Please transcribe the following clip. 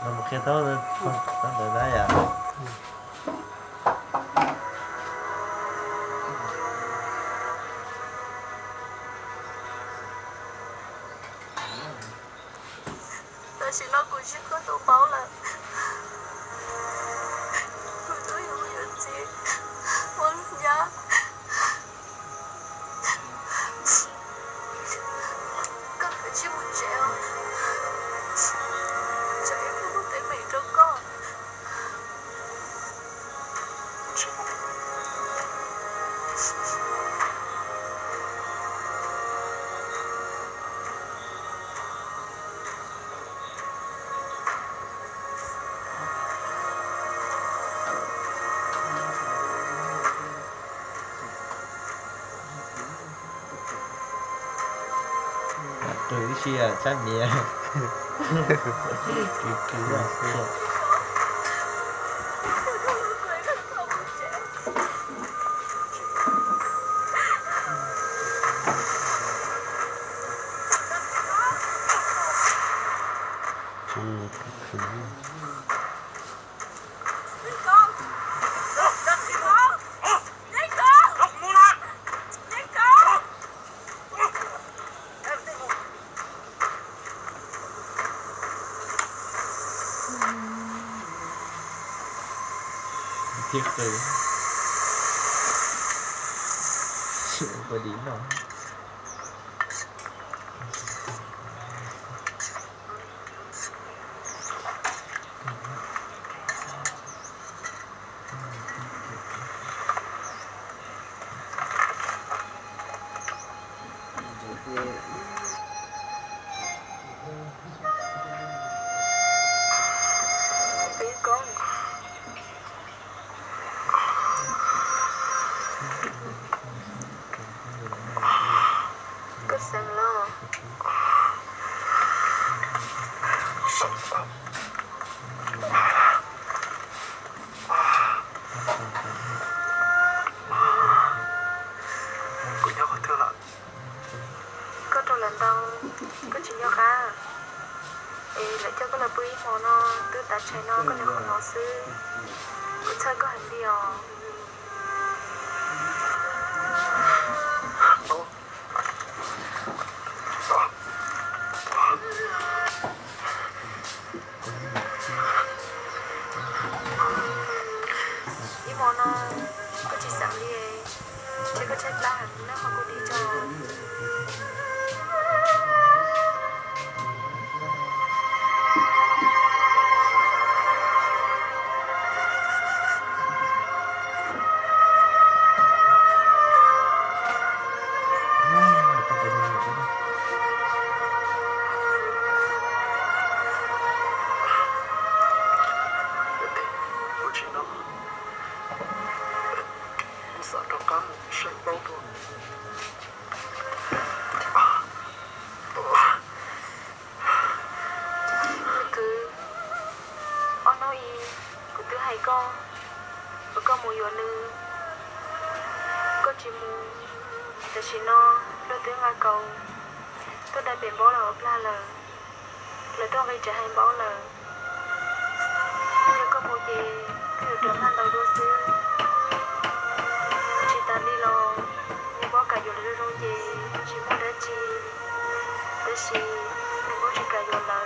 Los mus qhia tau ntawd na yom. Tam sim no kuv tsis koj tau paub lawm. Kuv twb yuav mus yuav txiv ua lub nyab. Koj kav tsij mus tsev os. Tsam ib pliag muaj teeb meem rau koj. Qw ib si tsab niam. Thiab qw. Ua li no. Koj xeem los? Kuv nyob qhov twg lawm? Koj rau lawv ntaus, koj tsis nco qab. Es lawv coj koj los pw ib hmo no, twb tav tshais no koj nyob qhov no xwb. Kuv txhawj koj heev li os. Ib hmo no koj tsis xeem li, ntshe koj tshaib plab heev, noj qhov kub dim tso. Kuv xav rov qab mus saib npaub dua. Me kwv, ob hnub ib kuv twb hais koj, kom koj mus yuav nws, koj tsis mus. Tam sim no luag twb nqa kaus tuaj dai pem npaub lawm ua plag lawm, lawv tuaj nqis tsev hais npaub lawm. Yog koj mus ces koj yuav rov maj ntaus dua xwb. Tsis tas li los, nws paub kam yuav lawv zoo zoo ces tsis muaj dab tsi, tab sis nws paub tsis kam yuav lawv.